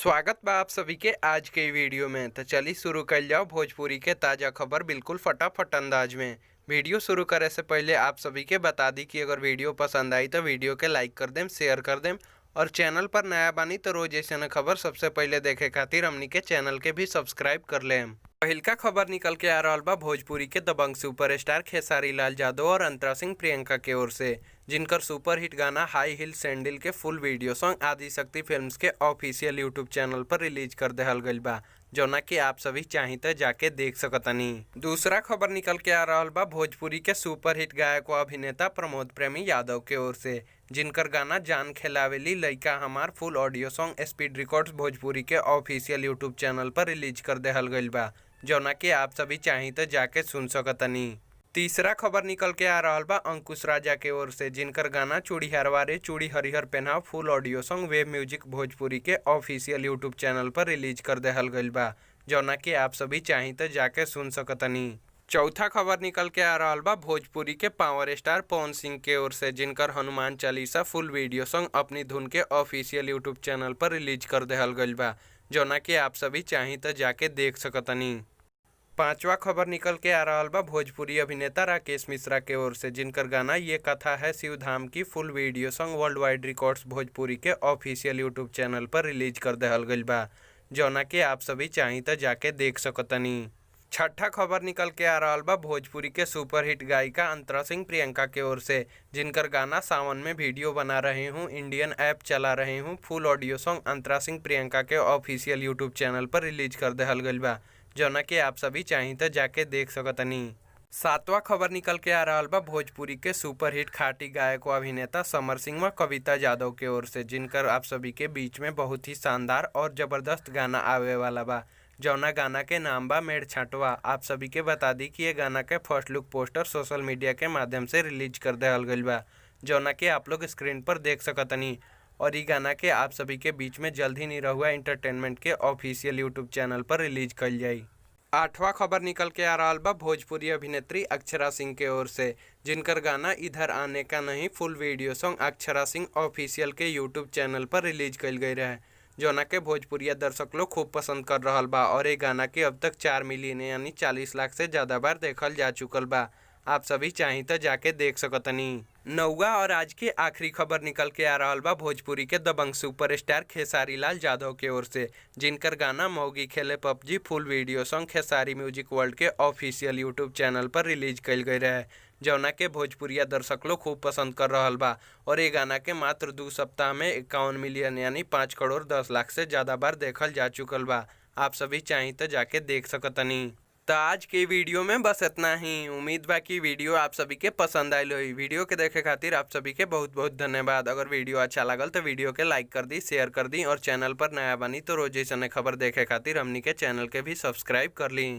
स्वागत बा आप सभी के आज के वीडियो में। तो चलिए शुरू कर जाओ भोजपुरी के ताज़ा खबर बिल्कुल फटाफट अंदाज में। वीडियो शुरू करे से पहले आप सभी के बता दी कि अगर वीडियो पसंद आई तो वीडियो के लाइक कर देम, शेयर कर देम और चैनल पर नया बानी तो रोज ऐसे खबर सबसे पहले देखे खातिर हमनी के चैनल के भी सब्सक्राइब कर लेम। पहिलका खबर निकल के आ रहा बा भोजपुरी के दबंग सुपरस्टार खेसारी लाल यादव और अंतरा सिंह प्रियंका के ओर से, जिनकर सुपरहिट गाना हाई हिल सैंडल के फुल वीडियो सॉन्ग आदि शक्ति फिल्म्स के ऑफिशियल यूट्यूब चैनल पर रिलीज कर देहल गइल बा, जौना कि आप सभी चाही त जाके देख सकतनी। दूसरा खबर निकल के आ रहा बा भोजपुरी के सुपरहिट गायक व अभिनेता प्रमोद प्रेमी यादव के ओर से, जिनकर गाना जान खेलावेली लइका हमार full audio song speed records Bhojpuri के ऑफिशियल यूट्यूब चैनल पर रिलीज कर देहल गइल बा, जौना कि आप सभी चाही त जाके सुन सकतनी। तीसरा खबर निकल के आ रहल बा अंकुश राजा के ओर से, जिनकर गाना चूड़ी हरवारे चूड़ी हरिहर पेन्हाव full audio song wave music Bhojpuri के ऑफिशियल यूट्यूब चैनल पर रिलीज कर देहल गइल बा, जौना कि आप सभी चाही त जाके सुन सकतनी। चौथा खबर निकल के आ रहल बा भोजपुरी के पावर स्टार पवन सिंह के ओर से, जिनकर हनुमान चालीसा फुल वीडियो सॉन्ग अपनी धुन के ऑफिशियल यूट्यूब चैनल पर रिलीज कर देहल गइल बा, जौना कि आप सभी चाही त जाके देख सकतनी। पांचवा खबर निकल के आ रहल बा भोजपुरी अभिनेता राकेश मिश्रा के ओर से, जिनकर गाना ये कथा है शिवधाम की full video song world wide records Bhojpuri के ऑफिशियल यूट्यूब चैनल पर रिलीज कर देहल गइल बा, जौना कि आप सभी चाही त जाके देख सकतनी। छठा खबर निकल के आ रहल बा भोजपुरी के सुपरहिट गायिका अंतरा सिंह प्रियंका के ओर से, जिनकर गाना सावन में वीडियो बना रहे हूँ, इंडियन ऐप चला रहे हूँ फुल ऑडियो सॉन्ग अंतरा सिंह प्रियंका के ऑफिशियल यूट्यूब चैनल पर रिलीज कर देहल गइल बा, जौना कि आप सभी चाही त जाके देख सकतनी। सातवां खबर निकल के आ रहल बा भोजपुरी के सुपरहिट खाटी गायक व अभिनेता समर सिंह व कविता यादव के ओर से, जिनकर आप सभी के बीच में बहुत ही शानदार और ज़बरदस्त गाना आवे वाला बा, जौना गाना के नाम बा मेड़ छाटवा। आप सभी के बता दी कि ये गाना के first look poster social media के माध्यम से रिलीज कर देहल गइल बा, जौना कि आप लोग स्क्रीन पर देख सकतनी और ई गाना के आप सभी के बीच में जल्द ही निरहुआ एंटरटेनमेंट के ऑफिशियल यूट्यूब चैनल पर रिलीज कइल जाई। आठवां खबर निकल के आ रहल बा भोजपुरी अभिनेत्री अक्षरा सिंह के ओर से, जिनकर गाना इधर आने का नहीं full video song Akshara Singh official के यूट्यूब चैनल पर रिलीज कइल गई रहे, जौना के भोजपुरिया दर्शक लोग खूब पसंद कर रहल बा और ये गाना के अब तक 4 मिलियन यानी 40 लाख से ज़्यादा बार देखल जा चुकल बा। आप सभी चाही त जाके देख सकतनी। नौवा और आज के आखिरी खबर निकल के आ रहल बा भोजपुरी के दबंग सुपरस्टार खेसारी लाल यादव के ओर से, जिनकर गाना मौगी खेले PUBG full video song Khesari music world के ऑफिशियल यूट्यूब चैनल पर रिलीज कइल गई रहे, जौना के भोजपुरिया दर्शक लोग खूब पसंद कर रहल बा और ये गाना के मात्र 2 सप्ताह में 51 मिलियन यानी 5 करोड़ 10 लाख से ज़्यादा बार देखल जा चुकल बा। आप सभी चाही त जाके देख सकतनी। तो आज के वीडियो में बस इतना ही। उम्मीद बा कि वीडियो आप सभी के पसंद आयल होई। वीडियो के देखे खातिर आप सभी के बहुत बहुत धन्यवाद। अगर वीडियो अच्छा लागल तो वीडियो के लाइक कर दी, शेयर कर दी और चैनल पर नया बनी तो रोज ऐसा खबर देखे खातिर हमनी के चैनल के भी सब्सक्राइब कर ली।